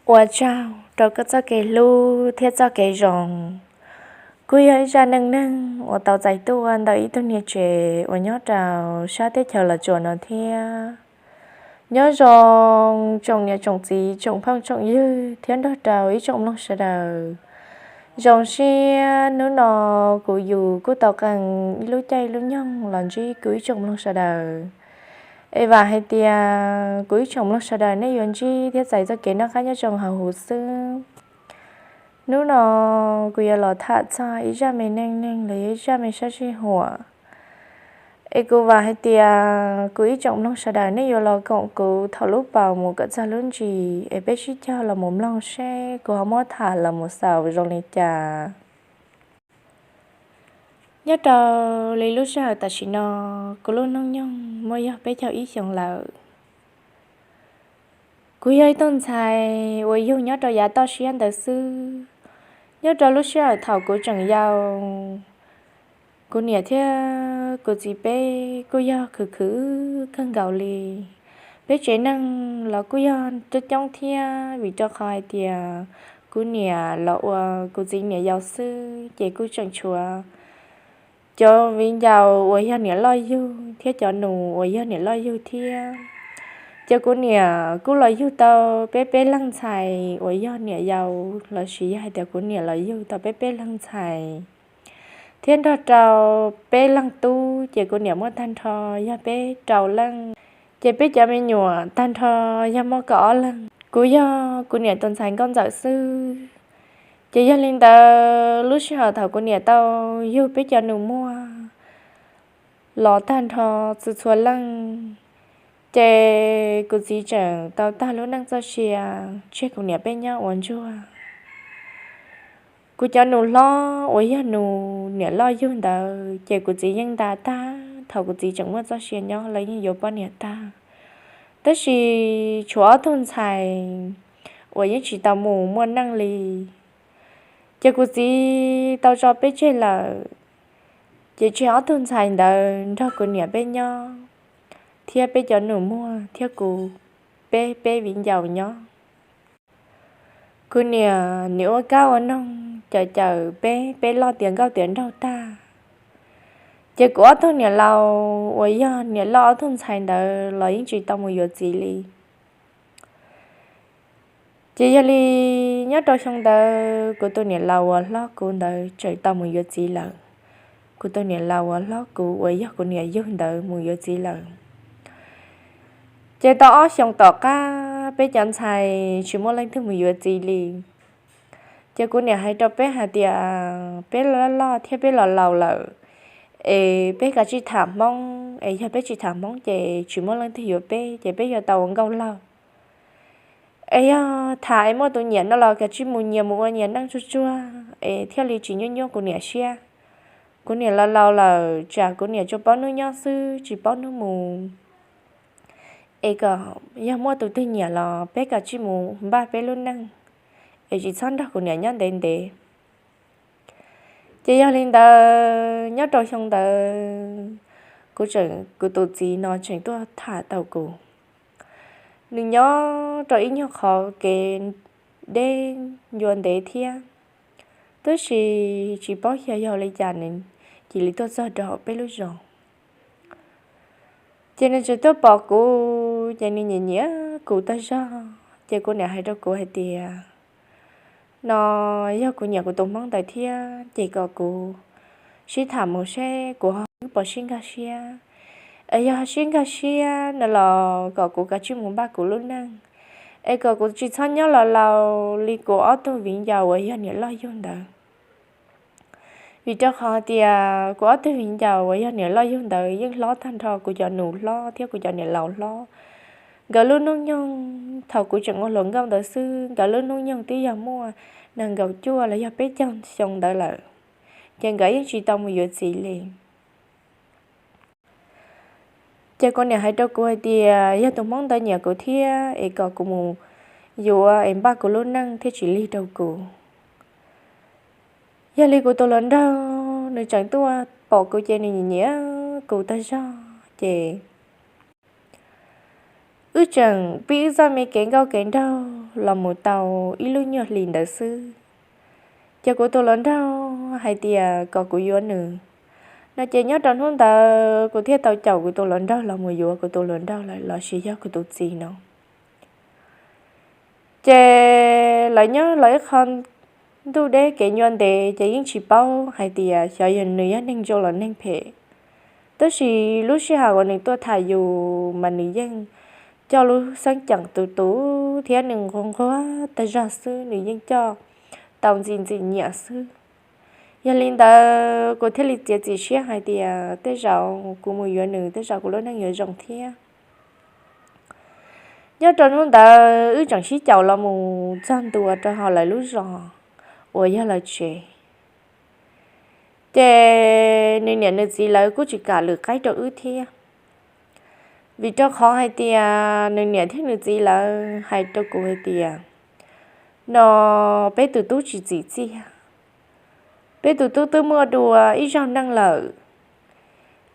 Ua tsaug rau koj txoj kev hlub thiab txoj kev zoo. Kuj yog ib zaj neej neeg uas tau txais tuaj ntawm ib tug niam tsev uas nyob rau sab teb chaws Los Tsuas no thiab. Nyob zoo tsoom niam tsoom txiv tsoom phooj tsoom ywg thiab nrog rau ib tsoom mloog sawv daws. Zoo siab hnub no kuv yus kuj tau qee ib lub caij lub nyoog los ntsib kuv ib tsoom mloog sawv daws. Es vam hais tias kuv ib tsoom mloog sawv daws nej yuav ntsib thiab txais txoj kev noj qab nyob zoo hauv huv xwb. Hnub no kuv yuav los tham txog ib zaj me neej neeg los yog ib zaj me sab sij huam. Es kuv vam hais tias kuv ib tsoom mloog sawv daws nej yuav los koom kuv thaum lub paus mus kom txog lub ntsis es peb sib cog los mus mloog seb kuv ho muab tham los mus xaus zoo li cas. Nyob rau li lub sij hawm tam sim no, kuv lub hnub nyoog muaj yog peb caug ib xyoos lawm. Kuv yog ib tug ntxhais uas yug nyob rau yav toj siab ntawd xwb. Nyob rau lub sij hawm thaum kuv tseem yau, kuv niam thiab kuv txiv peb kuj yog khwv khwv kawg nkaus li. Peb tsev neeg los kuj yog coob coob thiab vim rau qhov hais tias kuv niam los ua kuv txiv niam yau xwb ces kuj tseem tshuav cov viv ncaus uas yog niam loj yug thiab cov nus uas yog niam loj yug thiab. Ces kuv niam kuj los yug tau peb peb leeg ntxhais uas yog niam yau, lossis yog hais tias kuv niam los yug tau peb peb leeg ntxhais thiab nrog rau peb leeg tub, ces kuv niam muaj tag nrho yog peb rau leej. Ces peb cov me nyuam tag nrho yog muaj kaum ob leeg. Kuv yog kuv niam tus ntxhais nkauj ntxawm xwb. Ces yog li ntawd lub sij hawm thaum kuv niam tau yug peb cov nus muag los tag nrho txhua txhua leej, ces kuv txiv tseem tau tag lub neej txoj sia tseg kuv niam peb nyob ua ntsuag. Kuv cov nus hlob uas yog nus niam loj yug ntawd ces kuv txiv yeej nta tag thaum kuv txiv tseem muaj txoj sia nyob, lawv yeej yuav poj niam tag. Tab sis tshuav ob tug ntxhais uas yeej tsis tau mus muaj neej li. Ces kuv txiv tau tso peb tseg lawm, ces tseg ob tug ntxhais ntawd nrog kuv niam peb nyob, thiab peb cov nus muag thiab kuv, peb peb viv ncaus nyob. Kuv niam nim ua kab ua noog cawm cawm peb peb loj tiav nkauj tiav nraug tag, ces kuv ob tug niam laus uas yog niam loj ob tug ntxhais ntawd los yeej tsis tau mus yuav txiv li. Ces yog li nyob rau xyoo ntawd kuv tus niam laus uas hlob kuv ntawd tseem tau mus yuav txiv lawm. Kuv tus niam laus uas hlob kuv uas yog kuv niam yug ntawd mus yuav txiv lawm. Ces tau ob xyoos tom qab peb cov ntxhais tsis muaj leej twg mus yuav txiv li. Ces kuv niam hais rau peb hais tias peb loj loj thiab peb los laus lawm, es peb kav tsij tham Hmoob, es yog peb tsis tham Hmoob ces tsis muaj leej twg yuav peb, ces peb yuav tau ua nkauj laug. Es yog tham es muaj tus nyiam no los kav tsij mus nyias mus ua nyias neej tsuag tsuag es thiaj li tsis nyuaj nyuaj kuv niam siab. Kuv niam los laus lawm, tsam kuv niam tsuas paub hnub nyob xwb tsis paub hnub mus. Es kom yog muaj tus twg nyiam los peb kav tsij mus npaj peb lub neej, es tsis txhob nrog kuv niam nyob ntev ntev. Ces yog li ntawd nyob rau xyoo ntawd, kuv tseem, kuv tus txiv no tseem tuaj tham tau kuv. Nws nyob rau ib nyuag qhov kev deb ncua ntev thiab, tab sis tsis paub xyov yog li cas nws cia li tuaj txog rau peb lub zos. Ces nws tseem tuaj pom kuv ces nws nyiam nyiam kuv tag zog, ces kuv niam hais rau kuv hais tias, no yog kuv nyiam kuv tus hmoob ntawd thiab ces kom kuv sib tham mus seb kuv ho wb puas sib nkag siab. Es yog sib nkag siab no los kom kuv kav tsij mus npaj kuv lub neej, es kom kuv tsis txhob nyob los laus li kuv ob tug viv ncaus uas yog niam loj yug ntawd. Vim rau qhov tias kuv ob tug viv ncaus uas yog niam loj yug ntawd yeej hlob tag nrho kuv cov nus hlob thiab kuv cov niam laus hlob. Nkawd lub hnub nyoog thaum kuv tseem ua hluas nkauj ntawd xwb, nkawd lub hnub nyoog twb yog muaj nees nkaum cuaj los yog peb caug xyoo ntawd lawm, ces nkawd yeej tsis tau mus yuav txiv li. Ces kuv niam hais rau kuv hais tias yog tus hmoob ntawd nyiam kuv thiab es kom kuv mus yuav es npaj kuv lub neej thiaj tsis lig rau kuv. Yog li kuv tus hluas nraug nws tseem tuaj pom kuv ces nws nyiam nyiam kuv tag zog ces wb tseem pib wb txoj me kev nkauj kev nraug los mus tau ib lub nyuag hlis ntawd xwb. Ces kuv tus hluas nraug hais tias kom kuv yuav nws no ces nyob rau hnub ntawd kuv thiaj tau caum kuv tus hluas nraug los mus yuav kuv tus hluas nraug lawm los sis yog kuv tus txiv no. Ces lawv nyob lawv ib qho ntuj deb kev ncua ntev ces yeej tsis paub hais tias xyov yog nws yog neeg zoo los neeg phem. Tab sis lub sij hawm uas nws tuaj tham yus mas nws yeej coj lub xeeb ceem tus tus thiab nws nquag nquag tag zog xwb, nws yeej coj tau ntxim ntxim nyiam xwb. Yog li ntawd kuv thiaj li txiav txim siab hais tias tej zaum kuv mus yuav nws tej zaum kuv lub neej yuav zoo thiab. Nyob rau hnub ntawd wb tseem sib caum los mus txog ntua rau hauv lawv lub zos uas yog lawv tsev. Ces nws niam nws txiv lawv kuj tsis kam lwm qaib rau wb thiab, vim rau qhov hais tias nws niam thiab nws txiv lawv hais rau kuv hais tias, no peb tus tub tsis txim txiaj, peb tus tub twb muaj dua ib zaug neej lawm,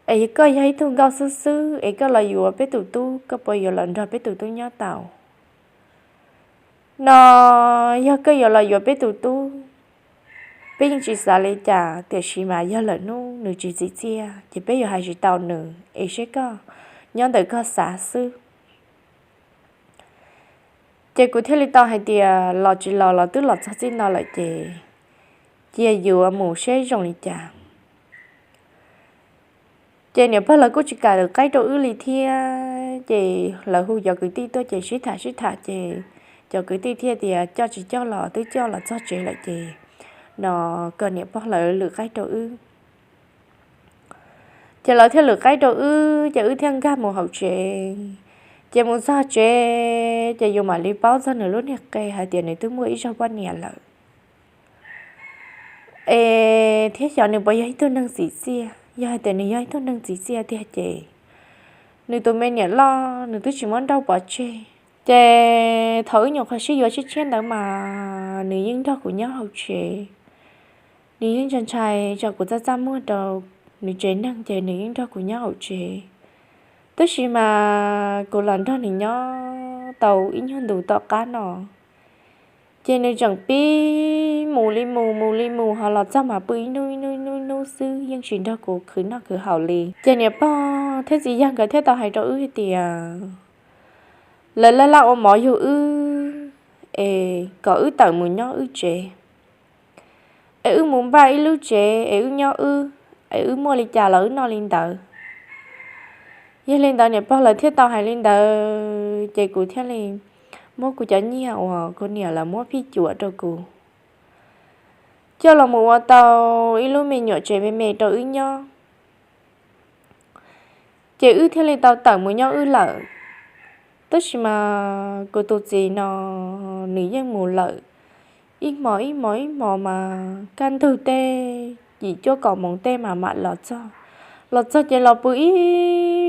es koj yog ib tug nkauj xwb xwb es koj los yuav peb tus tub, koj puas yuav los nrog peb tus tub nyob tau? No yog koj yuav los yuav peb tus tub, peb yeej tsis xav li cas, tiam sis mas yog lawm hnub nws tsis txim txiaj ces peb yuav hais tsis tau nws, es seb koj nyob ntawm koj xav xwb. Ces kuv thiaj li tau hais tias los tsis los los twb los txog txij no lawm ces cia yuav mus seb zoo li cas. Ces niam pog lawv kuj tsis kam lwm qaib rau wb li thiab, ces lawv hu cov kwv tij tuaj ces sib tham sib tham ces cov kwv tij thiaj tias coj tsis coj los twb coj los txog tsev lawm ces no kom niam pog lawv lwm qaib rau wb. Ces lawv thiaj lwm qaib rau wb ces wb thiaj nkag mus hauv tsev. Ces mus txog tsev ces yus mam li paub txog nws lub niag qe hais tias nws twb muaj ib zaug poj niam lawm. Es thiab xyov nws puas yog ib tug neeg txim txiaj, yog hais tias nws yog ib tug neeg txim txiaj tiag ces nws tus me niam loj nws twb tsis muab nrauj pov tseg. Ces thaum wb nyuam qhuav sib yuav tshiab tshiab ntawd mas nws yeej nrog kuv nyob hauv tsev, nws yeej ntshai ntshai tsam kuv txaj txaj muag rau nws tsev neeg ces nws yeej nrog kuv nyob hauv tsev. Tab sis mas kuv los nrog nws nyob tau ib nyuag ntus tom qab no, ces nws tseem pib mus li mus mus li mus ho los txog mas pw ib hnub ib hnub ib hnub ib hnub xwb yeej tsis nrog kuv khwv noj khwv haus li. Ces niam pog thiab txiv yawg nkawd thiaj tau hais rau wb hais tias lawv laj laj ua mov yug wb es kom wb tawm mus nyob wb tsev, es wb mus npaj ib lub tsev es wb nyob wb, es wb muaj li cas los wb noj li ntawd. Yog li ntawd niam pog lawv thiaj tau hais li ntawd ces kuv thiaj li muab kuv cov nyiaj uas kuv niam lawv muab phij cuam rau kuv coj los mus ua tau ib lub me nyuam tsev me me rau wb nyob. Ces wb thiaj li tau tawm mus nyob wb lawm. Tab sis mas kuv tus txiv no nws yeej mus lawm ib hmos ib hmos ib hmos mas kaj ntug tej yim cuaj kaum moos tej mas mam los txog. Los txog ces los pw ib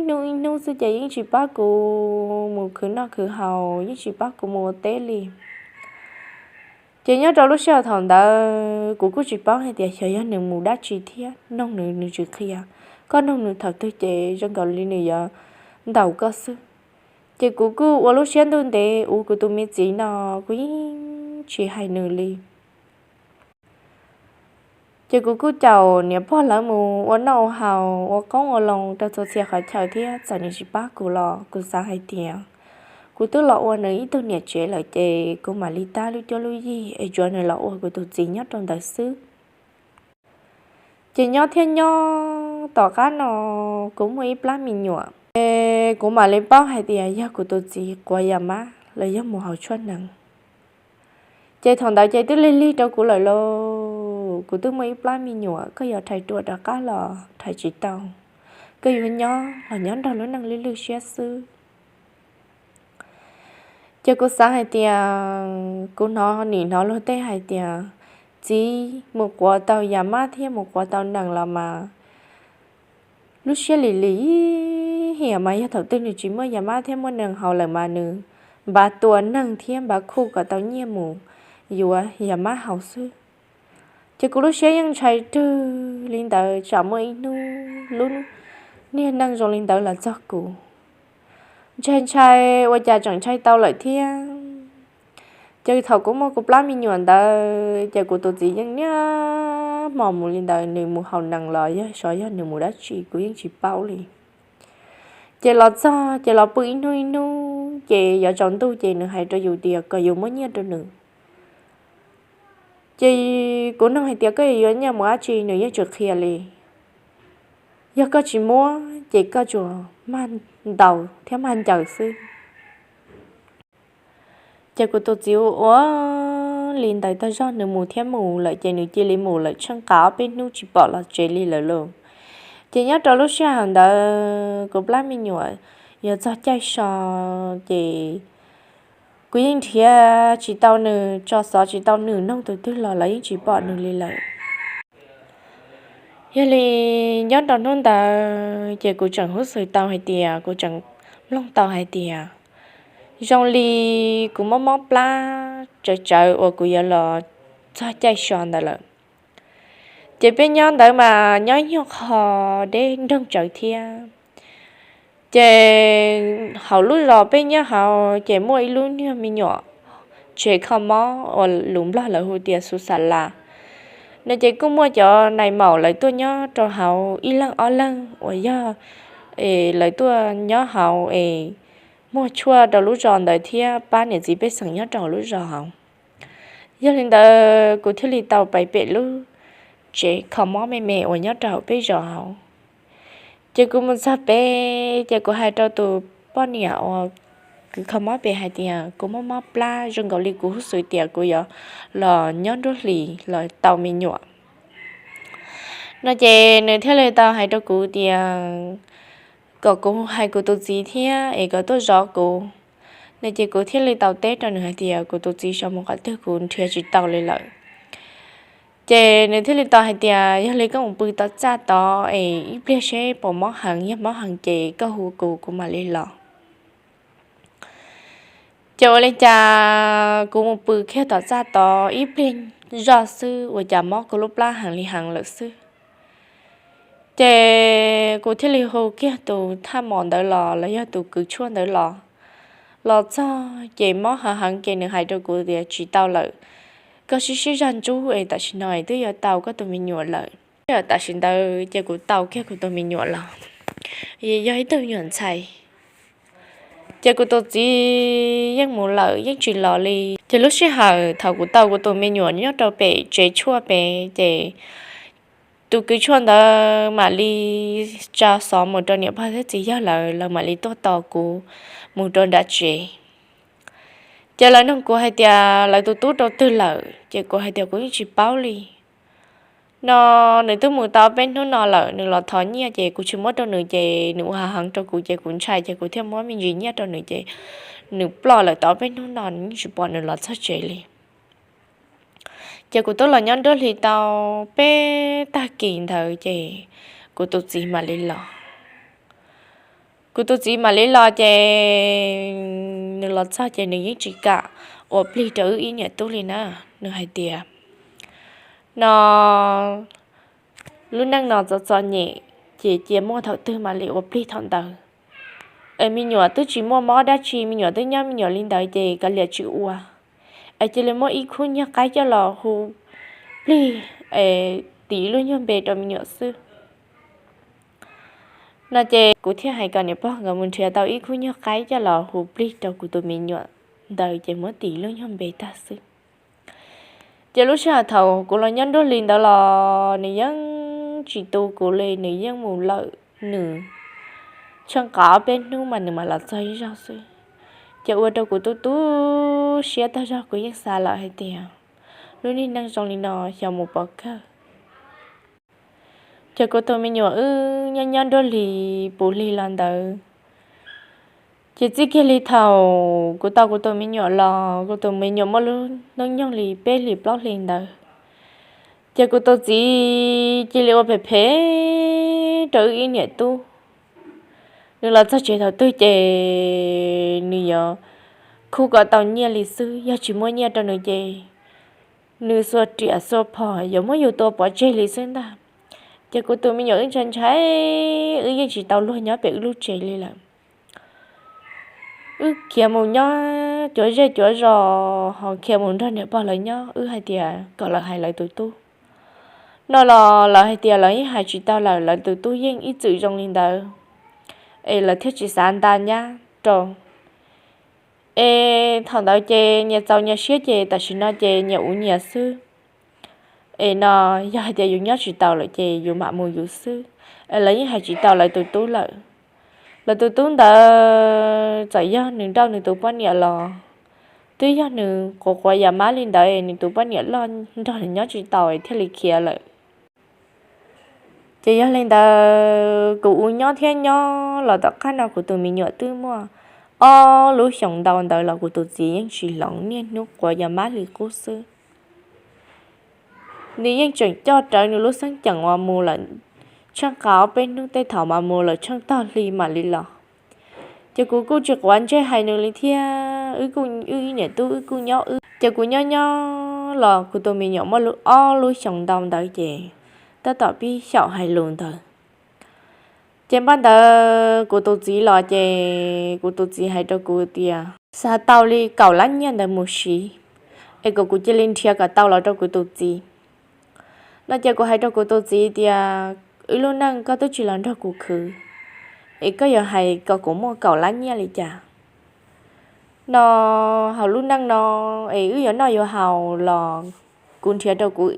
hnub ib hnub xwb ces yeej tsis pab kuv mus khwv noj khwv haus, yeej tsis pab kuv mus ua teb li. Ces nyob rau lub sij hawm thaum ntawd kuv kuj tsis paub hais tias xyov yog nws mus dab tsi thiab, noog nws nws tsis qhia, koj noog nws thaum twg ces zoo nkaus li nws yuav ntaus koj xwb. Ces kuv kuj ua lub siab ntuj ntev ua kuv tus me txiv no, kuv yeej tsis hais nws li. Ces kuv kuj caum niam pog lawv mus ua noj ua haus ua qoob ua loo rau txhua txhia qhov chaw thiab, txawm nws tsis pab kuv los kuv xav hais tias kuv twb los ua nws ib tug niam tsev lawm ces kuv mam li tab lub cuab lub yig es tsuav nws los ua kuv tus txiv nyob rau ntawd xwb. Ces nyob thiab nyob tom qab no kuv muaj ib plab me nyuam, ces kuv mam li paub hais tias yog kuv tus txiv quav yam mab los yog mus haus tshuaj hneev. Ces thaum ntawd ces twb lig lig rau kuv lawm lauj, kuv twb muaj ib plab me nyuam, koj yuav rhais ruam rov qab los rhais tsis tau, koj yuav nyob los nyob nrog lub neej lwj lwj siab xwb. Ces kuv xav hais tias kuv hnov nim hnov luag tej hais tias txiv mus quav tau yam mab thiab mus quav tau nees los mas lub siab lim lim hiam, mas yog thaum twg nws tsis muaj yam mab thiab muaj nees haus lawm mas nws npav tua neeg thiab npav khuj kom tau nyiaj mus yuav yam mab haus xwb. Ces kuv lub siab yeej ntshai rwg li ntawd tsam muaj ib hnub lub niag neej zoo li ntawd los txog kuv. Ntshai ntshai ua cas tseem ntshai tau lawm thiab. Ces thaum kuv muaj kuv plab me nyuam ntawd ces kuv tus txiv yeej niaj hmo mus li ntawd, nws mus haus nees los yog xyov yog nws mus dab tsi kuv yeej tsis paub li. Ces los txog ces los pw ib hnub ib hnub ces yuav tsaus ntuj ces nws hais rau yus tias kom yus muab nyiaj rau nws. Ces kuv nug hais tias koj yuav yuav nyiaj mus dab tsi, nws yeej tsis qhia li. Yog koj tsis muab ces koj tsuas mag ntaus thiab mag ncaws xwb. Ces kuv tus txiv ua ua li ntawd tag zog, nws mus thiab mus lawm ces nws cia li mus lawm tsheej qab ob peb hnub tsis pom los tsev li lawm lauj. Ces nyob rau lub sij hawm ntawd kuv plab me nyuam yuav txog caij so, ces kuv yeej nrhiav tsis tau nws, tso xov tsis tau nws, nug tus twg los los yeej tsis pom nws li lawm. Yog li nyob rau hnub ntawd ces kuv tseem hub xwm tau hais tias, kuv tseem mloog tau hais tias zoo li kuv mob mob plab tsawv tsawv uas kuv yuav los txog caij so ntawd lawm. Ces peb nyob ntawd mas nyob nyuag qho deb nroog tsawv thiab. Ces hauv lub zos peb nyob hauv ces muaj ib lub nyuag me nyuam tsev kho mob uas lus Nplog lawv hu tias xuv xas las no, ces kuj muaj cov nais maum lawv tuaj nyob rau hauv ib leeg ob leeg uas yog es lawv tuaj nyob hauv es muag tshuaj rau lub zos ntawd thiab pab niam txiv pej xeem nyob rau hauv lub zos hauv. Yog li ntawd kuv thiaj li tau pais pem lub tsev kho mob me me uas nyob rau hauv peb zos hauv. Ces kuv mus txog pem ces kuv hais rau tus poj niam uas kws kho mob pem hais tias kuv mob mob plab, zoo nkaus li kuv hub xwm tias kuv yuav los nyob nruab hlis los tau me nyuam no. Ces nws thiaj li tau hais rau kuv tias kom kuv hais kuv tus txiv thiab es kom tuaj zov kuv no. Ces kuv thiaj li tau teb rau nws hais tias kuv tus txiv xyov mus qhov twg kuv nrhiav tsis tau li lawm. Ces nws thiaj li tau hais tias yog li koj mus pw tom txaj tod es ib pliag seb puas mob heev, yog mob heev ces koj hu kuv, kuv mam li los. Ces ua li cas kuv mus pw kiag tom txaj tod ib pliag zoj xwb ua cas mob kuv lub plab heev li heev lawm xwb. Ces kuv thiaj li hu kiag tus thaj mos ntawd los los yog tus kws tshuaj ntawd los. Los txog ces mob heev heev ces nws hais rau kuv tias tsis tau lawm, koj sib sib zog ntsub es tam sim no twb yuav tau koj tus me nyuam lawm. Tam sim ntawd ces kuv tau kiag kuv tus me nyuam los, yog ib tug me nyuam ntxhais. Ces kuv tus txiv yeej mus lawm yeej tsis los li. Ces lub sij hawm thaum kuv tau kuv tus me nyuam nyob rau pem tsev tshuaj pem ces tus kws tshuaj ntawd mam li tsa xov mus rau niam pog thiab txiv yawg lawv, lawv mam li tuaj tos kuv mus rau nram tsev. Ces lawv nug kuv hais tias lawv tus tub rau twg lawm, ces kuv hais tias kuv yeej tsis paub li no. Nws twb mus tau peb hnub no lawm, nws los thov nyiaj ces kuv tsis muab rau nws ces nws ua hav heev rau kuv ces kuv ntshai ces kuv thiaj muab me ntsis nyiaj rau nws ces nws ploj lawm tau peb hnub no nws yeej tsis pom nws los txog tsev li. Ces kuv twb los nyob nruab hlis tau peb tag kis ntawd ces kuv tus txiv mam li los. Kuv tus txiv mam li los ces nws los txog ces nws yeej tsis kam ua plig rau wb ib niam tub li na. Nws hais tias no lub neej no txom txom nyem, ces cia muaj thaum twg mam li ua plig thaum ntawd. Es me nyuam twb tsis muaj mob dab tsi, me nyuam twb nyob me nyuam li ntawd ces kav liam tsis ua. Es cia li muab ib khub nyuag qaib coj los hu plig, es tis ib lub nyuag npe rau me nyuam xwb no. Ces kuv thiaj hais kom niam pog nkawd mus nrhiav tau ib khub nyuag qaib coj los hu plig rau kuv tus me nyuam ntawd ces muab tis ib lub nyuag npe tag xwb. Ces lub sij hawm thaum kuv los nyob nruab hlis ntawd los nws yeej tsis tu kuv li, nws yeej mus lawm nws tsheej qab ob peb hnub mas nws mam los txog ib zaug xwb. Ces ua rau kuv tu tu siab tag zog, kuv yeej xav lawm hais tias lub niag neej zoo li no xyov mus pov kawg. Ces kuv tus me nyuam wb nyob nyob nruab hlis puv hli los ntawd, ces txij kiag li thaum kuv tau kuv tus me nyuam los kuv tus me nyuam muaj lub hnub nyoog li peb hlis plaub hlis ntawd, ces kuv tus txiv cia li ua phem phem rau wb ib niam tub. Nws los txog tsev thaum twg ces nws yuav khub kom tau nyiaj li xwb, yog tsis muaj nyiaj rau nws ces nws xuas riam xuas phom yuav muab yus tua pov tseg li xwb ntag. Ces kuv tus me nyuam wb ntshai ntshai, wb yeej tsis tau luag nyob pem wb lub tsev li lawm. Wb khiav mus nyob cuav zej cuav zos ho khiav mus nrog niam pog lawv nyob, wb hais tias kom lawv hais lawv tus tub no los lawv hais tias lawv yeej hais tsis tau lawm, lawv tus tub yeej ib txwm zoo li ntawd, es lawv thiaj tsis xav nta nyab rau. Es thaum ntawd ces nyias txaus nyias siab ces tam sim no ces nyias ua nyias xwb. Es no yog hais tias yus nyob tsis tau lawm ces yus mam mus yus xwb, es lawv yeej hais tsis tau lawv tus tub lawm. Lawv tus tub ntawd txawm yog nws nrauj nws tus poj niam los twb yog nws quav quav yam mab li ntawd es nws tus poj niam loj nrog nws nyob tsis tau thiaj li khiav lawm. Ces yog li ntawd kuv ua nyob thiab nyob los tom qab no kuv tus me nyuam twb muaj ob lub xyoos ntau ntawd los kuv tus txiv yeej tsis hloov, niaj hnub quav yam mab li qub xwb. Nws yeej tseem coj rawv nws lub xeeb ceem uas mus lawm tsheej qas ob peb hnub tej thaum mas mus lawm tsheej tog hli mam li los. Ces kuv kuj tsis quav ntsej hais nws li thiab, wb ib niam tub wb kuj nyob wb. Ces kuv nyob nyob los kuv tus me nyuam muaj ob lub xyoos ntau ntawd ces tab tom pib xyaum hais lus ntawd. Ces npaj ntawd kuv tus txiv los ces kuv tus txiv hais rau kuv tias xav tau li kaum lab nyiaj ntawd mus siv, es kom kuv cia li nrhiav kom tau los rau kuv tus txiv. No ces kuv hais rau kuv tus txiv tias wb lub neej koj twb tsis los nrog kuv khwv, es koj yuav hais kom kuv muaj kaum lab nyiaj li cas? No hauv lub neej no es wb yuav noj yuav haus los kuv nrhiav rau kuv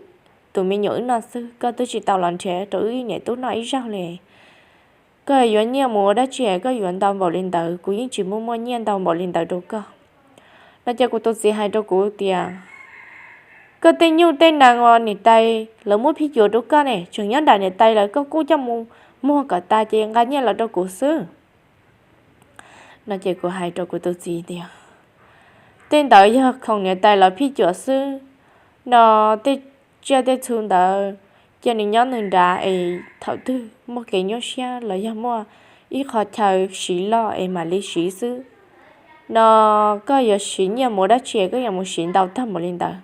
tus me nyuam wb noj xwb, koj twb tsis tau los nrhiav rau wb niam tub noj ib zaug li. Koj yuav nyiaj mus ua dab tsi koj yuav ntau npaum li ntawd, kuv yeej tsis muaj muaj nyiaj ntau npaum li ntawd rau koj. No ces kuv tus txiv hais rau kuv tias koj tej nyuj tej nees uas niam tais lawv muab phij cuam rau koj ne tseem nyob nram niam tais lawm, koj kuj coj mus muag kom tas ces nqa nyiaj los rau kuv xwb. No ces kuv hais rau kuv tus txiv tias tej ntawd yog khoom niam tais lawv phij cuam xwb, no tej tsiaj tej txhu ntawd cia nws nyob nws nrad es thaum twg muaj kev nyuaj siab los yog muaj ib qho chaw siv loj es mam li siv xwb. No koj yuav siv nyiaj mus ua dab tsi koj yuav mus siv ntau tag npaum li ntawd?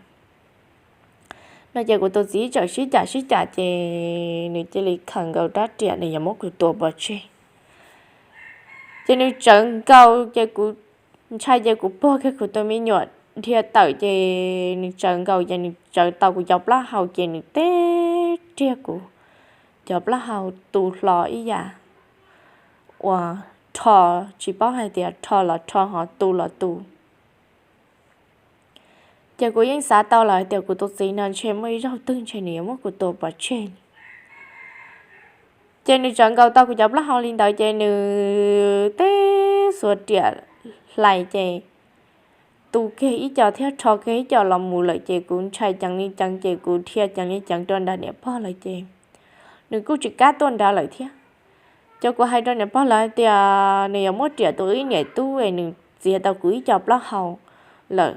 No ces kuv tus txiv tseem sib cam sib cam ces nws cia li khaws nkaus rab riam nws yuav muab kuv tua pov tseg. Ces nws tsawv nkaus ces kuv ntshai ces kuv puag kiag kuv tus me nyuam dhia tawm ces nws tsawv nkaus ces nws tsawv tau kuv cov plaub hau ces nws teb riag kuv cov plaub hau tu hlo ib yam uas rho, tsis paub hais tias rho los rho ho tu los tu. Ces kuv yeej xav tau lawm hais tias kuv tus txiv no ntshe muaj ib zaug twg ntshe nws yuav muab kuv tua pov tseg. Ces nws tsawv nkaus tau kuv cov plaub hau li ntawd ces nws teb xuas riam hlais ces tu kiag ib co thiab rho kiag ib co los mus lawm ces kuv ntshai ceev li ceev ces kuv dhia ceev li ceev rau nram niam pog lawm ces nws kuj tsis kam tuaj nrad lawm thiab. Ces kuv hais rau niam pog lawv hais tias nws yuav muab riam tua wb niam tub es nws txiav tau kuv ib co plaub hau lawm,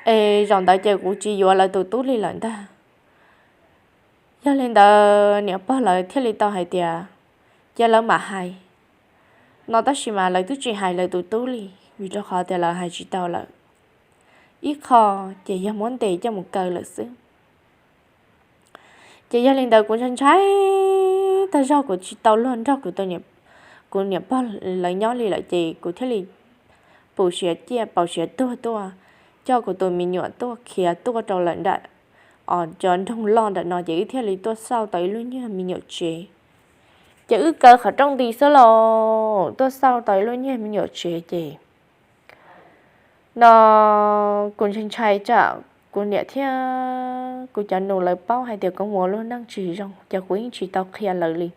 es zaum ntawd ces kuv tsis yuav lawv tus tub li lawm ntag. Yog li ntawd niam pog lawv thiaj li tau hais tias cia lawv mam hais. No tab sis mas lawv twb tsis hais lawv tus tub li vim rau qhov tias lawv hais tsis tau lawm. Ib qho ces yog muab ntes coj mus kaw lawm xwb. Ces yog li ntawd kuv ntshai ntshai tag zog kuv tsis tau luag nrog kuv tus, kuv niam pog lawv nyob li lawm ces kuv thiaj li pum siav ciaj paus siav tuag tuaj coj kuv tus me nyuam tuaj khiav tuaj rau lawm nram os cov nroog loj nram no ces wb thiaj li tuaj xauj tau ib lub nyuag me nyuam tsev. Ces wb kaw qhov rooj nti xwb los tuaj xauj tau ib lub nyuag me nyuam tsev ces no kuv ntshai ntshai tsam kuv niam thiab kuv cov nus lawv paub hais tias kuv mus ua lub neej tsis zoo ces kuv yeej tsis tau qhia lawv li.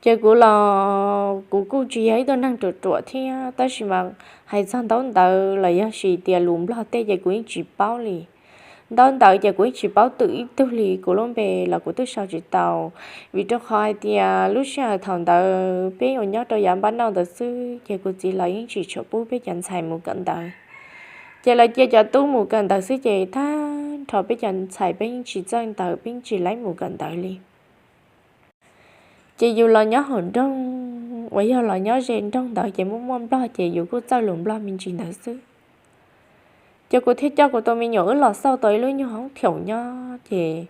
Ces kuv los kuv kuj tsis yog ib tug neeg ruam ruam thiab tab sis mas hais txog ntaub ntawv los yog sis tias lus nplog tej ces kuv yeej tsis paub li. Ntaub ntawv ces kuv yeej tsis paub twm ib tug li, kuv lub npe los kuv twb sau tsis tau. Vim rau qhov hais tias lub sij hawm thaum ntawd peb ua nyob rau yav npaj nauj ntawd xwb ces kuv txiv los yeej tsis tshua pub peb cov ntxhais mus kawm ntawv. Ces lawv cia cov tub mus kawm ntawv xwb ces tag nrho peb cov ntxhais peb yeej tsis txawj ntawv peb yeej tsis laib mus kawm ntawv li. Ces yus los nyob hauv nroog uas yog los nyob ze nroog ntawd ces muaj muaj nplog ces yus kuj txawj lus nplog me ntsis ntawd xwb. Ces kuv thiaj coj kuv tus me nyuam wb los xauj tau ib lub nyuag hoob thiaum nyob ces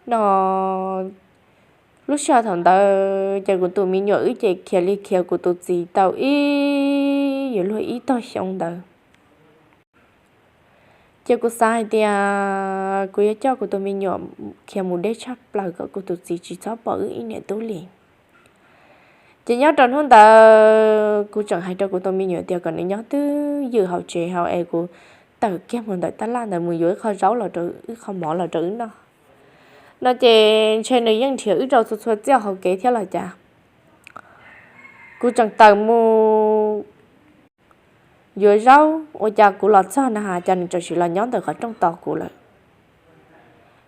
no Lub sij hawm thaum ntawd ces kuv tus me nyuam wb ces khiav li khiav kuv tus txiv tau ib, yuav luag ib tog xyoo ntawd. Ces kuv xav hais tias kuv yuav coj kuv tus me nyuam khiav mus deb tshaj plaws kom kuv tus txiv tsis txhob pom wb ib niam tub li. Ces nyob rau hnub ntawd kuv tseem hais rau kuv tus me nyuam tias kom nws nyob twj ywm hauv tsev hauv es kuv tawm kiag mus ntawm tab laj ntawd mus yuav ib qho zaub los rau, ib qho mov los rau wb noj no ces ntshe nws yeej nrhiav wb rau txhua txhua txiaj hauv kev thiab los cas. Kuv tseem tawm mus yuav zaub ua cas kuv los txog na has cas nws tseem sim los nyob ntawm qhov rooj tos kuv lawm.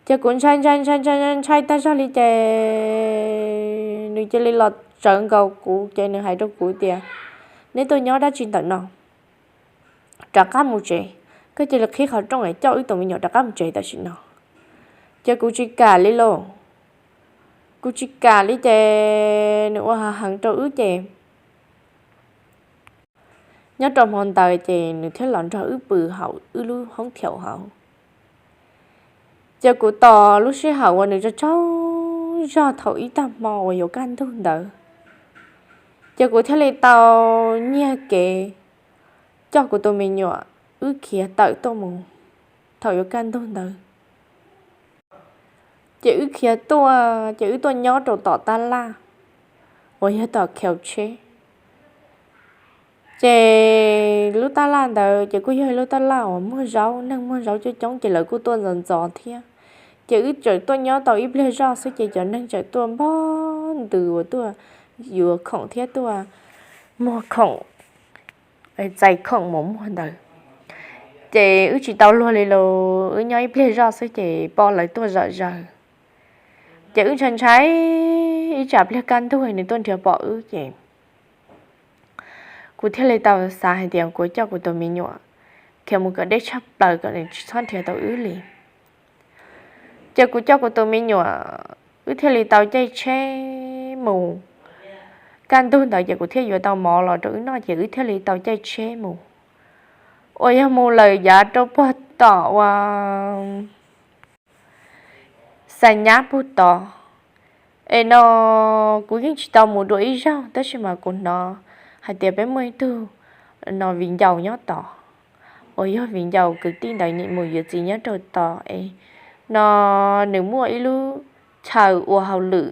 Ces kuv ntshai ntshai ntshai ntshai ntshai tag zog li ces nws cia li los tsawv nkaus kuv ces nws hais rau kuv tias, neb tuaj nyob dab tsi ntawm no? Rov qab mus tsev, koj cia li qhib qhov rooj es coj wb tus me nyuam rov qab mus tsev tam sim no. Ces kuv tsis kam li lauj, kuv tsis kam li ces nws ua heev rau wb ces nyob rau hmo ntawd ces nws thiaj los nrog wb pw hauv wb lub hoob thiaum hauv. Ces kuv tos lub sij hawm uas nws tsaug tsaug zog thaum ib tag hmo uas yuav kaj ntug ntawd, ces kuv thiaj li tau nyiag kev coj kuv tus me nyuam wb khiav tawm tuaj mus thaum yuav kaj ntug ntawd. Ces wb khiav tuaj ces wb tuaj nyob rau tom tab laj uas yog tom kheus tsheb. Ces lub tab laj ntawd ces kuj yog ib lub tab laj uas muag zaub, neeg muag zaub coob coob ces lawv kuj tuaj ntxov ntxov thiab. Ces wb tseem tuaj nyob tau ib pliag zoj xwb ces cov neeg tseem tuaj npog ntws uas tuaj yuav khoom thiab tuaj muag khoom, txais khoom mus muag ntawd. Ces wb tsis tau luag li los wb nyob ib pliag zoj xwb ces pom lawv tuaj zom zaws. Ces wb ntshai ntshai ib tsam pliag kaj ntug nws tuaj nrhiav pom wb ces kuv thiaj li tau xav hais tias kuv coj kuv tus me nyuam khiav mus kom deb tshaj plaws kom nws tsis txhob nrhiav tau wb li. Ces kuv coj kuv tus me nyuam wb thiaj li tau caij tsheb mus. Kaj ntug ntawd ces kuv thiaj yuav tau mov los rau wb noj ces wb thiaj li tau caij tsheb mus. Uas yog mus lawm yav rau puag tom uas xa nyab puag tod. Es no kuv yeej tsis tau mus dua ib zaug tab sis mas kuv hnov hais tias peb muaj ib tug no viv ncaus nyob tod, uas yog viv ncaus kwv tij ntawd mus yuav txiv nyob rau tod es no nws muaj ib lub chaw ua hauj lwm.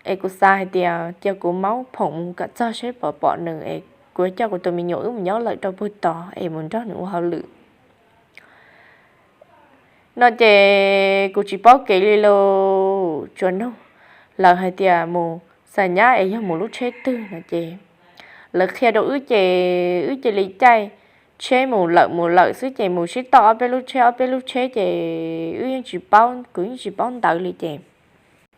Es kuv xav hais tias cia kuv maub phoom mus kom txog seb puas pom nws es kuv coj kuv tus me nyuam wb mus nyob lawm rau puag tod es mus nrog nws ua hauj lwm. No ces kuv tsis paub kev li los tsuas nug lawv hais tias mus xa nyab es yog mus lub tsheb twg no ces lawv qhia rau wb ces wb cia li caij tsheb mus lawm mus lawm xwb ces mus sib toj ob peb lub tsheb ob peb lub tsheb ces wb yeej tsis paub, kuv yeej tsis paub ntawv li ces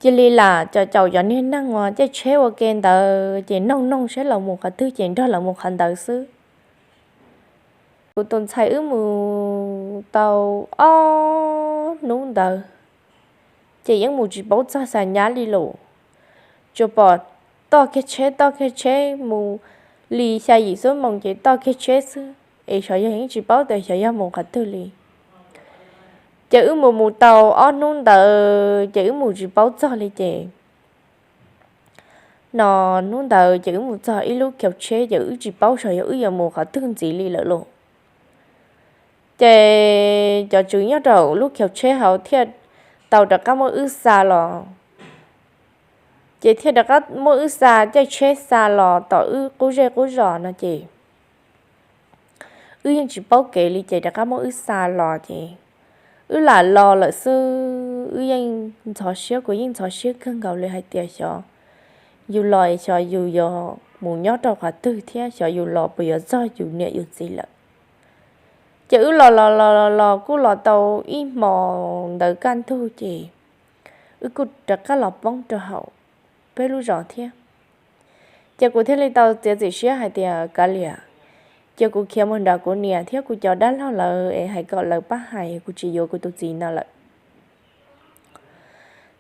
cia li lam caum caum cov niag neeg uas caij tsheb ua ke ntawd ces noog noog seb lawv mus qhov twg ces nrog lawv mus qhov ntawd xwb. Kuv tus ntxhais wb mus tau ob hnub ntawd ces yeej mus tsis paub txog xa nyab li los, tsuas pom toj kiag tsheb toj kiag tsheb mus li xya yim xuab moos ces toj kiag tsheb xwb es xyov yog yeej tsis paub tias xyov yog mus qhov twg li. Ces wb mus mus tau ob hnub ntawd ces wb mus tsis paub txog li ces no hnub ntawd ces wb mus txog ib lub khaus tsheb ces wb tsis paub xyov yog wb yuav mus qhov twg ntxiv li lawm lauj. Ces cov tswv nyob rau lub khaus tsheb hauv thiaj tau rov qab muab wb xa los, ces thiaj rov qab muab wb xa caij tsheb xa los tom wb qub zej qub zos no ces wb yeej tsis paub kev li ces rov qab muab wb xa los ces wb lam los lawm xwb wb yeej ntxhov siab, kuv yeej ntxhov siab kawg nkaus li hais tias xyov yus los xyov yus yuav mus nyob rau qhov twg thiab xyov yus los puas yuav txog yus niam yus txiv lawm. Ces wb los los los los kuj los tau ib hmos ntawd kaj ntug ces wb kuj rov qab los poob rau hauv peb lub zos thiab. Ces kuv thiaj li tau txiav txim siab hais tias kav liam, ces kuv khiav mus nrog kuv niam thiab kuv cov dab laug lawv es hais kom lawv pab hais kuv tsis yuav kuv tus txiv no lawm.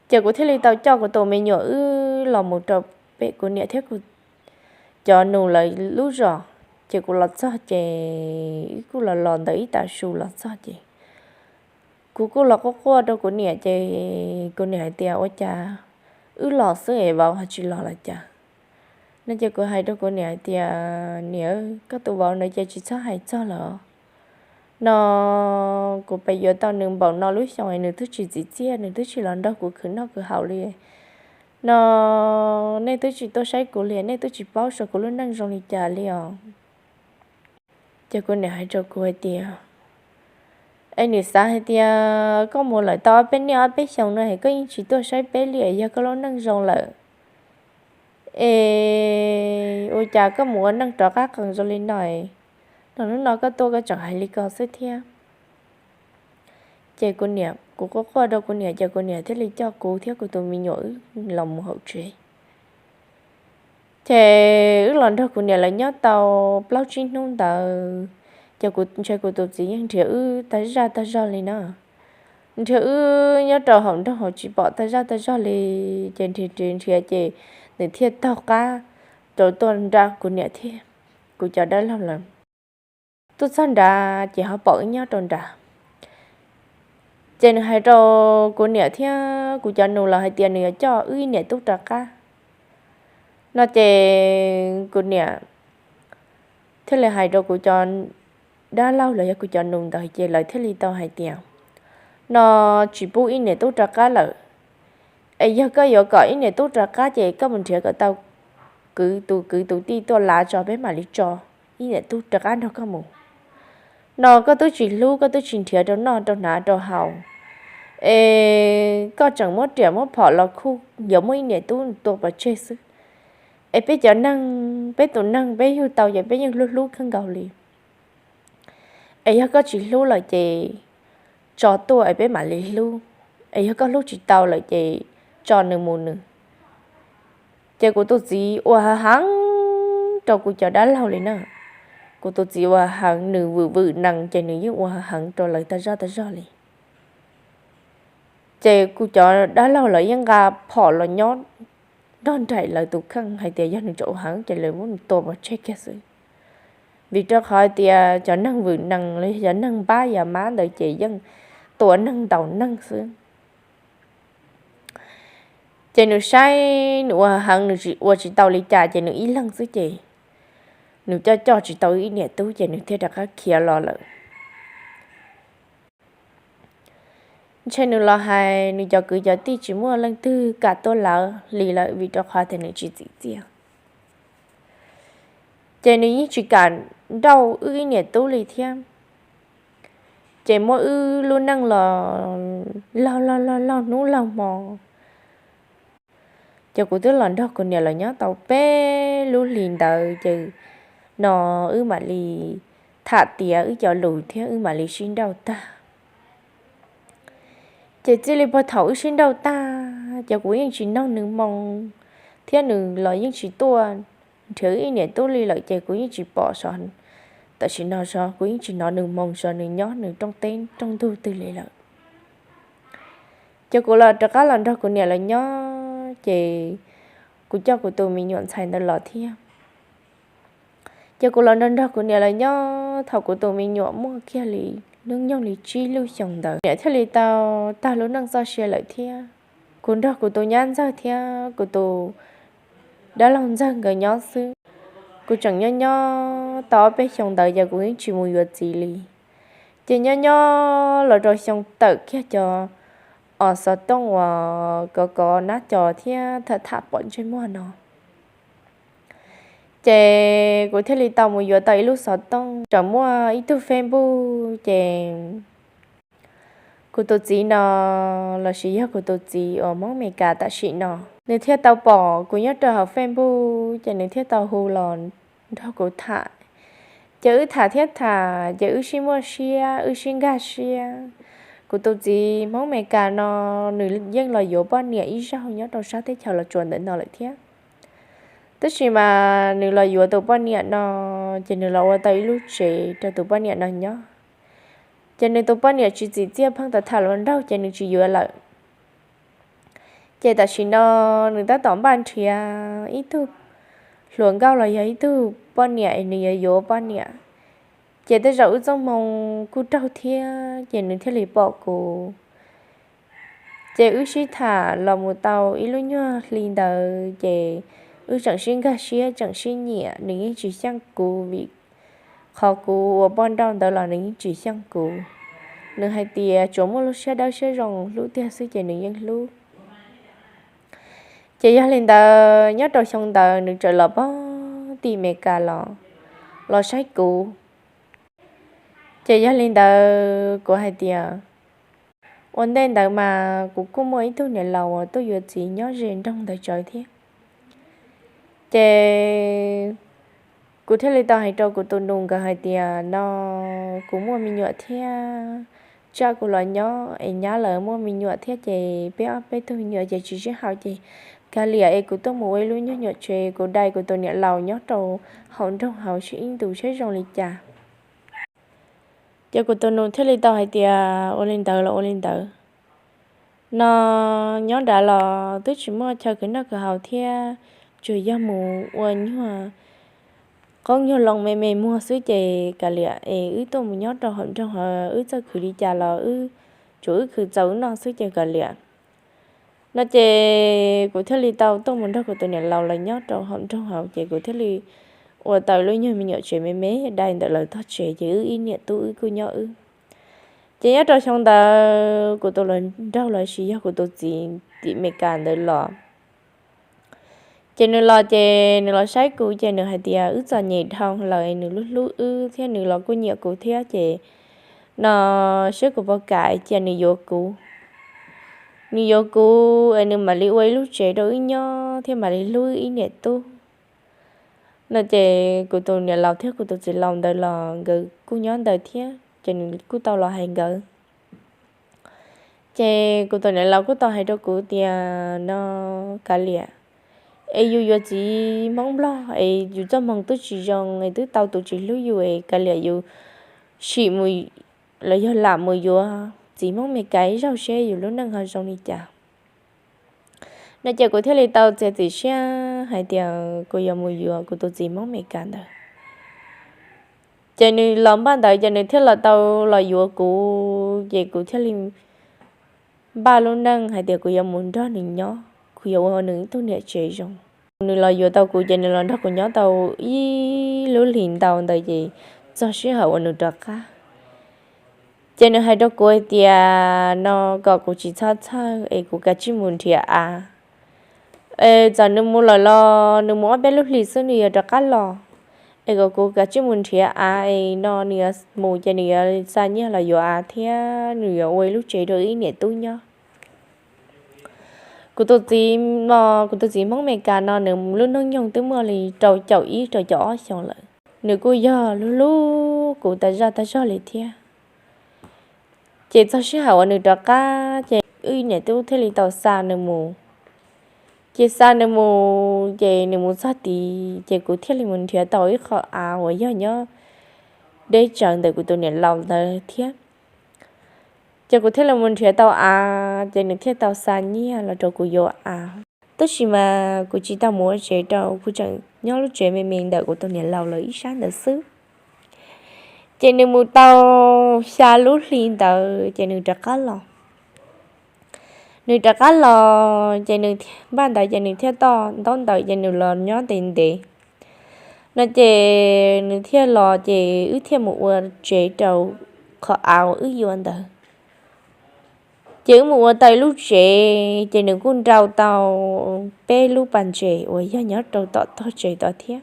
Ces kuv thiaj li tau coj kuv tus me nyuam wb los mus rau pem kuv niam thiab kuv cov nus lawv lub zos. Ces kuv los txog ces wb kuj los los ntawm ib tav su los txog ces kuv kuj los quaj quaj rau kuv niam ces kuv niam hais tias ua cas wb los xwb es vauv ho tsis los los cas? No ces kuv hais rau kuv niam hais tias, Niam, koj tus vauv ntawd ces tsis txhob hais txog lawm. No kuv pes yuav tau nws npaum no lub xyoo es nws twb tsis txim txiaj, nws twb tsis los nrog kuv khwv noj khwv haus li. No nej twb tsis tuaj saib kuv li, nej twb tsis paub saib kuv lub neej zoo li cas li os. Ces kuv niam hais rau kuv hais tias, Es niam xav hais tias koj mus lawm tau ob peb niaj ob peb xyoos no es koj yeej tsis tuaj saib peb li, yog koj lub neej zoo lawm es ua cas koj mus ua neej rov qab qees zoo li no? No hnub no koj tuaj koj tseem hais li ko xwb thiab. Ces kuv niam, kuv quaj quaj rau kuv niam ces kuv niam thiaj li coj kuv thiab kuv tus me nyuam wb los mus hauv tsev. Ces wb los nrog kuv niam lawv nyob tau plaub tsib hnub ntawd, ces kuv ntshe kuv tus txiv yeej nrhiav wb tag zaj tag zog li na. Nrhiav wb nyob rau hauv nroog hauv tsis pom tag zaj tag zog li, ces nrhiav nrhiav nrhiav ces nws thiaj taug qab rau tuaj nrog kuv niam thiab kuv cov dab laug lawv. Tuaj txog nrad ces ho pom wb nyob rau nrad. Ces nws hais rau kuv niam thiab kuv cov nus lawv hais tias nws yuav coj wb ib niam tub rov qab. No ces kuv niam thiaj li hais rau kuv cov dab laug los yog kuv cov nus ntawd ces lawv thiaj li tau hais tias, No tsis pub ib niam tub rov qab lawm, es yog koj yuav kom ib niam tub rov qab ces koj mus nrhiav kom tau kwv tus kwv tus tij tuaj lav tso peb mam li tso ib niam tub rov qab nrog koj mus. No koj twb tsis hlub, koj twb tsis nrhiav rau noj rau hnav rau haus, es koj tseem muab riam muab phom los khuj yuav muab ib niam tub tua pov tseg xwb. Es peb cov neeg, peb tus neeg peb yug tau ces peb yeej hlub hlub kawg nkaus li. Es yog koj tsis hlub lawm ces tso tuaj es peb mam li hlub. Es yog koj hlub tsis tau lawm ces tso nws mus nws. Ces kuv tus txiv ua heev rau kuv cov dab laug li na. Kuv tus txiv ua heev, nws vwm vwm nees ces nws yeej ua heev rau lawv tag zaj tag zog li. Ces kuv cov dab laug lawv yeej nqa phom los nyob nrog nraim lawv tus kheej hais tias yog nws tseem ua heev ces lawv muab nws tua pov tseg kiag xwb. Vim rau qhov hais tias cov neeg vwm nees los yog cov neeg npab yas mab ntawd ces yeej tua neeg ntaus neeg xwb. Ces nws saib nws ua heev, nws ua tsis tau li cas ces nws ib leeg xwb ces nws coj coj tsis tau ib niam tub ces nws thiaj rov qab khiav los lawm. Ntshe nws los hais nws cov kwv cov tij tsis muaj leej twg kam tuaj lawv li lawm vim rau qhov tias nws tsis txim txiaj. Ces nws yeej tsis kam nrauj wb ib niam tub li thiab. Ces muab wb lub neej los laug laug laug laug hnub laug hmo. Ces kuv twb los nrog kuv niam lawv nyob tau peb lub hlis ntawd ces no wb mam li tham tiav wb cov lus thiab wb mam li sib nrauj tag. Ces txij li puag thaum wb sib nrauj tag ces kuv yeej tsis nrog nws moo thiab nws los yeej tsis tuaj nrhiav wb ib niam tub li lawm ces kuv yeej tsis pom, tam sim no kuv yeej tsis hnov nws moo, nws nyob nws rooj teb rooj ntug twg li lawm. Ces kuv los rov qab los nrog kuv niam lawv nyob ces kuv coj kuv tus me nyuam ntxhais ntawd los thiab. Ces kuv los nrog nrog kuv niam lawv nyob thaum kuv tus me nyuam muaj kiag li hnub nyoog li tsib lub xyoos ntawd, niam thiaj li tau tag lub neej txoj sia lawm thiab. Kuv nrog kuv tus nyab ntxawg thiab kuv tus dab laug ntxawg nkawd nyob xwb. Kuv tseem nyob nyob tau ob peb xyoos ntawd ces kuv yeej tsis mus yuav txiv li. Ces nyob nyob los rau xyoo tawm kiag cov os xov tooj uas kov kov nab co thiab tham tham pom ntsej muag no, ces kuv thiaj li tau mus yuav tau ib lub xov tooj. Tseem muaj ib tug Facebook ces kuv tus txiv no, los sis yog kuv tus txiv uas Hmoob Amelikas tam sim no, nws thiaj tau pom kuv nyob rau hauv Facebook ces nws thiaj tau hu los nrog kuv tham. Ces wb tham thiab tham ces wb sib muaj siab wb sib nkag siab. Kuv tus txiv Hmoob Amelikas no nws yeej los yuav poj niam ib zaug nyob rau sab teb chaws Los Tsuas ntawm no lawm thiab. Tab sis mas nws los yuav tus poj niam no ces nws los ua tau ib lub tsev rau tus poj niam no nyob. Ces nws tus poj niam tsis txim txiaj, pheej tau tham los nraug ces nws tsis yuav lawm. Ces tam sim no nws tab tom npaj nrhiav ib tug hluas nkauj los yog ib tug poj niam es nws yuav yuav poj niam. Ces tej zaum wb txoj hmoo kuj raug thiab ces nws thiaj li pom kuv. Ces wb sib tham los mus tau ib lub nyuag hli ntawd ces wb tseem sib nkag siab tseem sib nyiam, nws yeej tsis xyeej kuv vim qhov kuv ua poj nrauj ntawd los nws yeej tsis xyeej kuv. Nws hais tias tsuas muaj lub siab dawb siab zoo hlub tiag xwb ces nws yeej hlub. Ces yog li ntawd nyob rau xyoo ntawd nws txawm los pog tim Meskas los, los saib kuv. Ces yog li ntawd kuv hais tias ua ntej ntawd mas kuv kuj muaj ib tug niam laus uas tuaj yuav txiv nyob ze nroog ntawd tsawv thiab. Ces kuv thiaj li tau hais rau kuv tus nus nkawd hais tias no kuv muaj me nyuam thiab, tsam kuv los nyob es nyab lawv muaj me nyuam thiab ces peb ob peb tug me nyuam ces tsis sib haum ces kav liam es kuv tuaj mus ua ib lub nyuag nyuam tsev kuv dai kuv tus niam laus nyob rau hauv nroog hauv sib ib ntus seb zoo li cas. Ces kuv tus nus thiaj li tau hais tias ua li ntawd los ua li ntawd. No nyob nrad los twb tsis muaj chaw khwv noj khwv haus thiab, tsuas yog mus ua nyuag qoob nyuag loo me me muag xwb ces kav liam es wb tuaj mus nyob rau hauv nroog hauv wb txawj khwv li cas los wb tsuas wb khwv txaus wb noj xwb ces kav liam. No ces kuv thiaj li tau tuaj mus nrog kuv tus niam laus los nyob rau hauv nroog hauv ces kuv thiaj li ua tau lub nyuag me nyuam tsev me me dai ntawm lawv tog tsev ces wb ib niam tub wb kuj nyob wb. Ces nyob rau xyoo ntawd kuv tus hluas nraug los sis yog kuv tus txiv tim Meskas ntawd los. Ces nws los ces nws los saib kuv ces nws hais tias wb txom nyem dhau lawm nws hlub hlub wb thiab nws los kuj nyiam kuv thiab ces no seb kuv puas kam cia nws yuav kuv. Nws yuav kuv es nws mam li ua ib lub tsev rau wb nyob thiab mam li hlub wb ib niam tub. No ces kuv tus niam laus thiab kuv tus txiv laus ntawd los nkawd kuj nyob ntawd thiab ces nws kuj tau los hais nkawd. Ces kuv tus niam laus kuj tau hais rau kuv tias no kav liam, es yus yuav txiv Hmoob Nplog es yus txoj hmoo twb tsis zoo es twb tau tus tsis hlub yus es kav liam yus sim mus los yog lam mus yuav txiv Hmoob Meskas ib zaug seb yus lub neej ho zoo li cas. No ces kuv thiaj li tau txiav txim siab hais tias kuv yuav mus yuav kuv tus txiv Hmoob Meskas ntawd. Ces nws los npaj ntawd ces nws thiaj los tau los yuav kuv ces kuv thiaj li npaj lub neej hais tias kuv yuav mus nrog nws nyob, kuv yuav ua nws ib tug niam tsev zoo. Nws los yuav tau kuv ces nws los nrog kuv nyob tau ib lub hlis ntau ntawd ces txog sij hawm uas nws rov qab, ces nws hais rau kuv hais tias no kom kuv tsis txhob txhawj es kuv kav tsij mus nrhiav av. Es txawm nws mus lawm los nws mus ob peb lub hlis xwb nws yuav rov qab los. Es kom kuv kav tsij mus nrhiav av es no nws yuav mus ces nws yuav xa nyiaj los yuav av thiab nws yuav ua ib lub tsev rau ib niam tub nyob. Kuv tus txiv, kuv tus txiv Hmoob Meskas no nws lub hnub nyoog twb muaj li rau caum ib rau caum ob xyoos lawm. Nws kuj yog hlub hlub kuv tas zaj tas zog li thiab. Ces txog sij hawm uas nws rov qab ces wb niam tub thiaj li tau xa nws mus. Ces xa nws mus ces nws mus txog tid ces kuv thiaj li mus nrhiav tau ib qho av uas yog nyob deb tsawv ntawm kuv tus niam laus ntawd thiab. Ces kuv thiaj li mus nrhiav tau av ces nws thiaj tau xa nyiaj los rau kuv yuav av. Tab sis mas kuv tsis tau mus ua tsev rau, kuv tseem nyob lub tsev me me ntawm kuv tus niam laus lawv ib sab ntawd xwb. Ces nws mus tau xya lub hli ntawd ces nws rov qab los. Nws rov qab los ces nws npaj ntawd ces nws thiaj toj ntaub ntawd ces nws los nyob ntev ntev. No ces nws thiaj los ces wb thiaj mus ua tsev rau qhov av uas wb yuav ntawd. Ces wb mus ua tau ib lub tsev ces nws kuj nrau tau peb lub pas ntses uas yog nyob rau tom tog tsev tod thiab.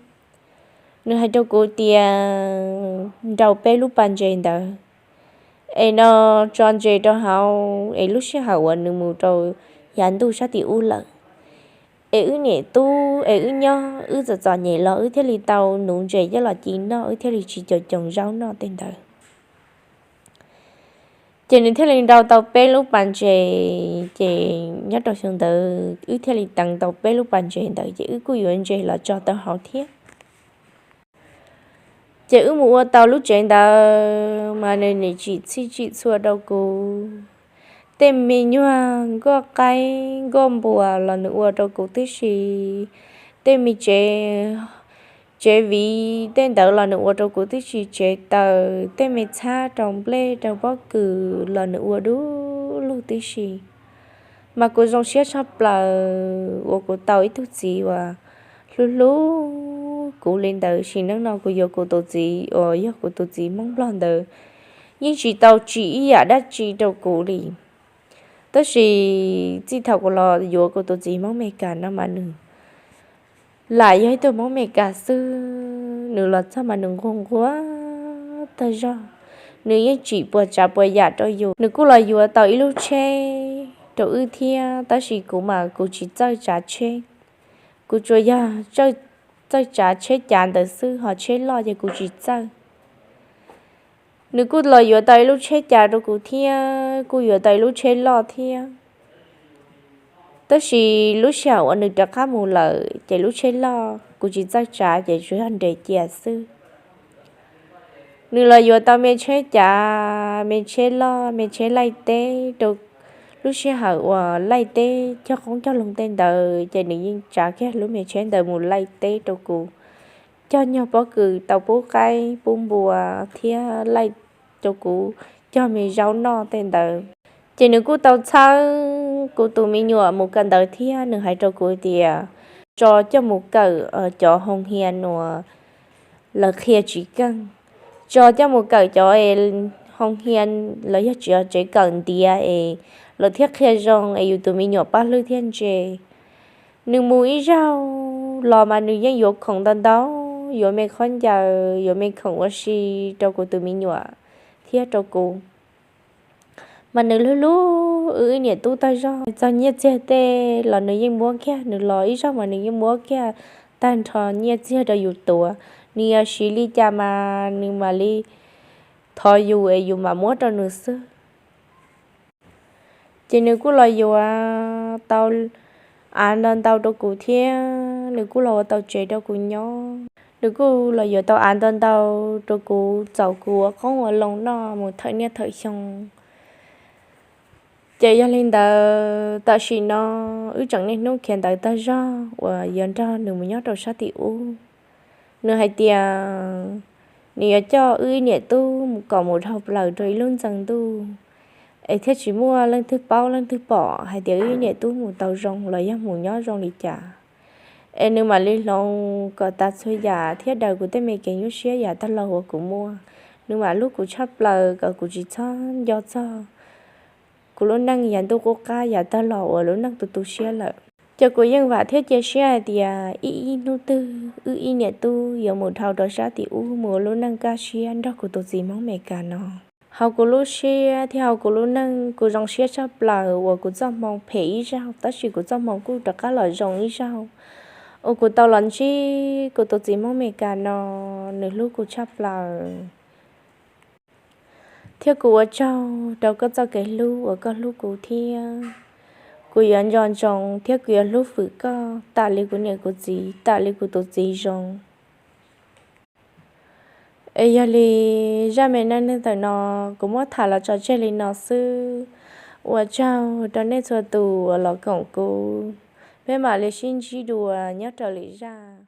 Nws hais rau kuv tias nrau peb lub pas ntses ntawd es no tso ntses rau hauv es lub sij hawm uas nws mus rau yav ntuj sab tim ub lawm es wb niam tub es wb nyob wb txom txom nyem los wb thiaj li tau nuv ntses coj los ci noj wb thiaj li tsis caum coos zaub noj tej ntawd. Ces nws thiaj li nrau tau peb lub pas ntses ces nyob rau xyoo ntawd wb thiaj li teev tau peb lub pas ntses ntawd ces wb kuj yuav ntses los tso tau hauv thiab. Ces wb mus ua tau lub tsev ntawd mas nws nim tsim txhij tsim txhua rau kuv. Tej me nyuag nkuaj qaib nkuaj npua los nws ua rau kuv tib si. Tej me tsev, tsev viv tej ntawd los nws ua rau kuv tib si, tsev taws, tej me txhab rau nplej rau pob kws los nws ua du lug tib si. Mas kuv zoo siab tshaj plaws uas kuv tau ib tug txiv uas hlub hlub kuv li ntawd. Sim neej no kuv yuav kuv tus txiv uas yog kuv tus txiv Hmoob Nplog ntawd yeej tsis tau tsim ib yam dab tsi rau kuv li. Tab sis txij thaum kuv los yuav kuv tus txiv Hmoob Amelikas no mas nws lam yog ib tug Hmoob Amelikas xwb, nws los txog mas nws nquag nquag tag zog, nws yeej tsim puas tsav puas yam rau yus. Nws kuj los yuav tau ib lub tsheb rau wb thiab, tab sis kuv mas kuv tsis txawj tsav tsheb, kuv tsuas yog txawj tsav tsheb cav ntawd xwb, ho tsheb loj ces kuv tsis txawj. Nws kuj los yuav tau ib lub tsheb cav rau kuv thiab, kuj yuav tau ib lub tsheb loj thiab. Tab sis lub sij hawm uas nws rov qab mus lawm ces lub tsheb loj kuv tsis txawj tsav ces tsuas yog nres cia xwb. Nws los yuav tau me tsheb cav, me tsheb loj, me tsheb laij teb rau lub sij hawm uas laij teb cog qoob cog loo tej ntawd ces nws yeej tsav kiag lub me tsheb ntawd mus laij teb rau kuv, cog nyuag pob kws tau pub qaib pub npua thiab laij rau kuv cog me zaub noj tej ntawd. Ces nws kuj tau txhawb kuv tus me nyuam mus kawm ntawv thiab nws hais rau kuv tias tso coj mus kawm cov hoo hia uas lawv qhia tsis keej, tso coj mus kawm cov hoo hia los yog tsev kawm ntiav es lawv thiaj qhia zoo es yus tus me nyuam pab hlwb thiab ntse. Nws mus ib zaug los mas nws yeej yuav khoom ntau ntau, yuav me khaub ncaws, yuav me khoom ua si rau kuv tus me nyuam thiab rau kuv. Mas nws hlub hlub wb ib niam tub tag zog, txog nyiaj txiag tej los nws yeej muab kiag, nws los ib zaug mas nws yeej muab kiag tag nrho nyiaj txiag rau yus tuav. Nws yog siv li cas mas nws mam li thov yus es yus mam muab rau nws xwb. Ces nws kuj los yuav tau av ntau ntau rau kuv thiab nws kuj los ua tau tsev rau kuv nyob. Nws kuj los yuav tau av ntau ntau rau kuv txaus kuv ua qoob ua loo noj mus thawm niaj thawm xyoo. Ces yog li ntawd tam sim no wb tseem niaj hnub khiav ntawv tag zog uas yuav nrog nws mus nyob rau sab tim ub. Nws hais tias nws yuav coj wb ib niam tub mus kom mus dhau plaws rau ib lub ntxeev ntuj, es thiaj tsis muaj leej twg paub leej twg pom hais tias wb ib niam tub mus tau zoo los yog mus nyob zoo li cas. Es nws mam li hloov kom tas txhua yam thiab daws kuv tej me kev nyuaj siab yav tag los uas kuv muaj. Nws mam hlub kuv tshaj plaws kom kuv tsis txhob nco txog kuv lub neej yav ntuj qub qab yav tag los uas lub neej tu tu siab lawm. Ces kuv yeej vam thiab cia siab hais tias ib ib hnub twg wb ib niam tub yuav mus dhau rau sab tim ub mus ua lub neej kaj siab nrog kuv tus txiv Hmoob Amelikas no. Hauv kuv lub siab thiab hauv kuv lub neej kuv zoo siab tshaj plaws uas kuv txoj hmoo phem ib zaug tab sis kuv txoj hmoo kuj rov qab los zoo ib zaug, uas kuv tau los ntsib kuv tus txiv Hmoob Amelikas no, nws hlub kuv tshaj plaws. Thiab kuv ua tsaug rau koj txoj kev hlub uas koj hlub kuv thiab. Kuv yuav nco ntsoov thiab kuv yuav hlub fwm koj tam li kuv niam kuv txiv, tam li kuv tus txiv zoo. Es yog li zaj me neej neeg ntawm no kuv muab tham los tso tseg li no xwb. Ua tsaug rau nej txhua tus uas los koom kuv. Peb mam li sib ntsib dua nyob rau lwm zaj.